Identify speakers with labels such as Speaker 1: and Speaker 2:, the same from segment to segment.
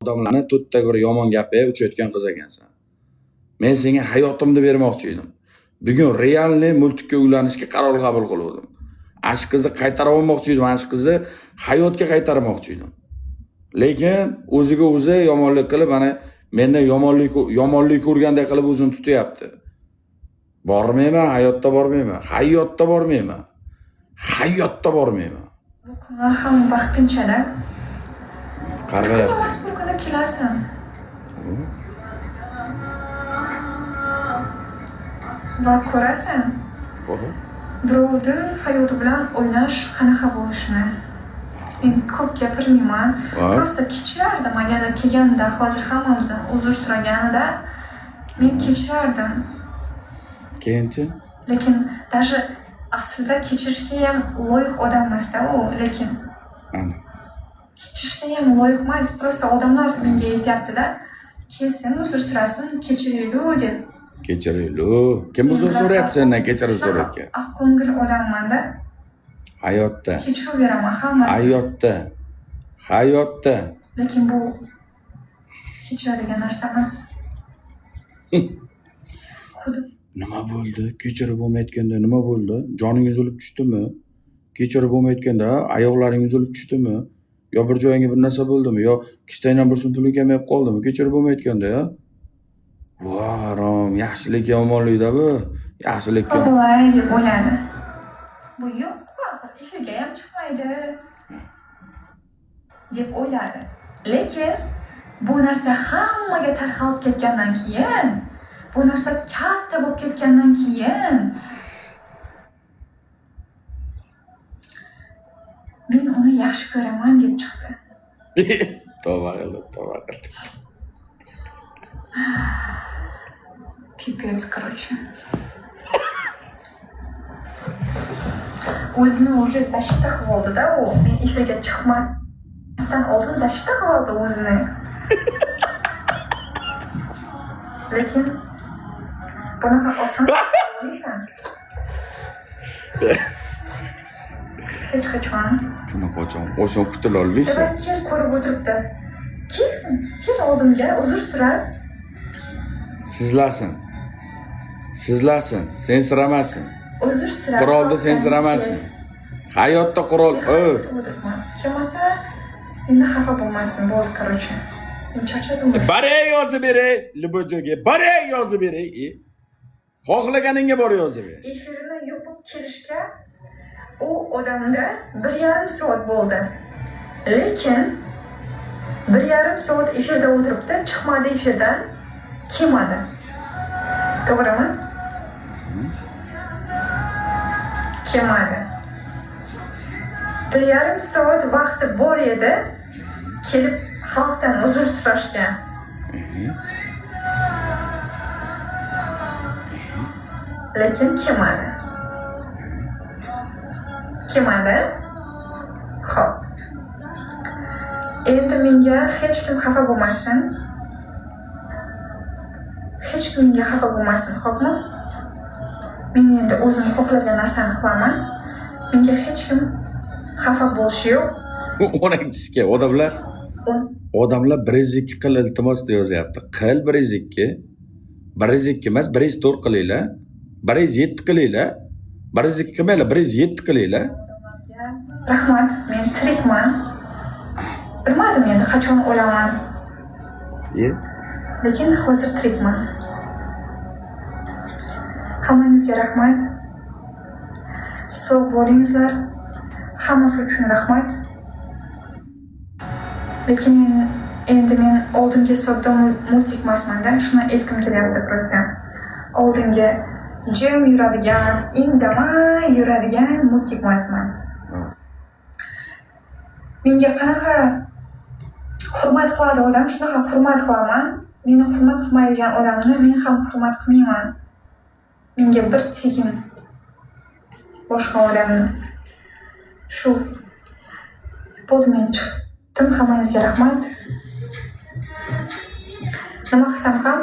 Speaker 1: Odamlarni to'rtta bir yomon gapiga uchayotgan qiz ekansan. Men senga hayotimni bermoqchi edim. Bugun realniy multikka uylanishga qaror qabul qilgandim. Ana shu qizni qaytarib olmoqchi edim, ana shu qizni hayotga qaytarmoqchi edim. Lekin o'ziga o'zi yomonlik qilib, mana mendan yomonlik ko'rganday qilib o'zini tutyapti. Bormayman, hayotda bormayman. Hayotda bormayman. Hayotda bormayman.
Speaker 2: Bu kunlar ham vaqtinchada.
Speaker 1: Qarg'ayapti.
Speaker 2: Emas, bir kuni kelasan. Va ko'rasan, birovni hayoti bilan o'ynash qanaqa bo'lishini. Men ko'p gapirmayman. Просто kechirardim agarda kelganida, hozir hammamizdan uzr so'raganida men kechirardim.
Speaker 1: Keyinchi?
Speaker 2: Lekin даже aslida kechirishga ham loyiq odam emasda u, lekin
Speaker 1: Ana.
Speaker 2: kechirishga ham loyiq emas. Просто odamlar menga aytyapti-da, kelsin, uzr so'rasin, kechiraylik deb.
Speaker 1: Kechiraylik. Kim uzr so'rayapti sendan kechirim so'rayotgan?
Speaker 2: Oq ko'ngil odamman-da.
Speaker 1: Hayotda.
Speaker 2: Kechiruv beraman hammasini.
Speaker 1: Hayotda. Hayotda.
Speaker 2: Lekin bu kechiradigan narsa emas. Xuddi
Speaker 1: Nima bo'ldi? Kechirib bo'lmayotganda nima bo'ldi? Joning uzilib tushdimi? Kechirib bo'lmayotganda oyoqlaring uzilib tushdimi? Yo bir joyingga bir narsa bo'ldimi? Yo kissangdan bir so'm puling kamayib qoldimi? Kechirib bo'lmayotganda ya? Voh, harom, yaxshilik yomonlikda bu. Yaxshilik
Speaker 2: qilay deb o'yladi. Bu yo'q-ku axir, efirga ham chiqmaydi deb o'yladi. Lekin bu narsa hammaga tarqalib ketgandan keyin, bu narsa katta bo'lib ketgandan keyin men uni yaxshi ko'raman deb chiqdi.
Speaker 1: Tavba qildim, tavba qildim.
Speaker 2: Пипец, короче. O'zini уже защита qilib oldi-da u. Men efirga chiqmasdan oldin защита qilib oldi o'zini. Lekin bunaqa oson olmaysan. Hech qachon.
Speaker 1: Shunaqa qachon oson qutula olmaysan.
Speaker 2: Demak, kel ko'rib o'tiribdi. Kelsin, kel oldimga, uzr so'ra.
Speaker 1: Sizlasin. Sizlasin, sen siramasin.
Speaker 2: Uzr so'ra.
Speaker 1: Qurolni sen siramasin. Hayotda qurol,
Speaker 2: o'tiribman. Kelmasa endi xafa bo'lmasin, bo'ldi, короче. Men charchadim.
Speaker 1: Boray yozib beray, любой joyga. Boray yozib beray. Xohlaganingga bor yozib ber.
Speaker 2: Efirni yopib kelishga u odamda 1,5 soat bo'ldi. Lekin 1,5 soat efirda o'tiribdi, chiqmadi efirdan, kelmadi. To'g'rimi? Kelmadi. 1,5 soat vaqti bor edi, kelib xalqdan uzr so'rashga. Lekin kelmadi. Kelmadi. Xo'p. Endi menga hech kim xafa bo'lmasin. Hech kim menga xafa bo'lmasin, xo'pmi? Men endi o'zim xohlagan narsani qilaman. Menga hech kim xafa bo'lishi yo'q.
Speaker 1: Onangizga odamlar odamlar 102 qil iltimos deb yozyapti. Qil 102. 102 emas, 104 qilinglar. 107 qilinglar. 102 qilmanglar, 107 qilinglar.
Speaker 2: Rahmat, men tirikman. Bilmadim endi qachon o'laman. Lekin hozir tirikman. Hammangizga rahmat. Sog' bo'lingizlar. Hammasi uchun rahmat. Lekin endi men oldingi sodda multik emasman-da, shuni aytgim kelyapti просто. Oldingi jim yuradigan, indamay yuradigan multik emasman. Menga qanaqa hurmat qiladi odam, shunaqa hurmat qilaman. Meni hurmat qilmaydigan odamni men ham hurmat qilmayman. Menga bir tekin boshqa odamni. Shu bo'ldi, men chiqdim. Hammangizga rahmat. Nima qilsam ham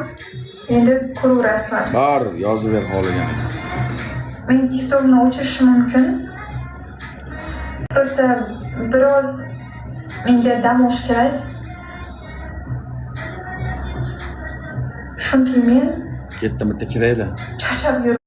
Speaker 2: endi ko'raverasizlar.
Speaker 1: Bor, yozib ber xohlaganing.
Speaker 2: Men TikTokni o'chirishim mumkin. Просто biroz menga dam olish kerak. Chunki men
Speaker 1: Ketdim, bitta kirayda.
Speaker 2: Charchab yurdim.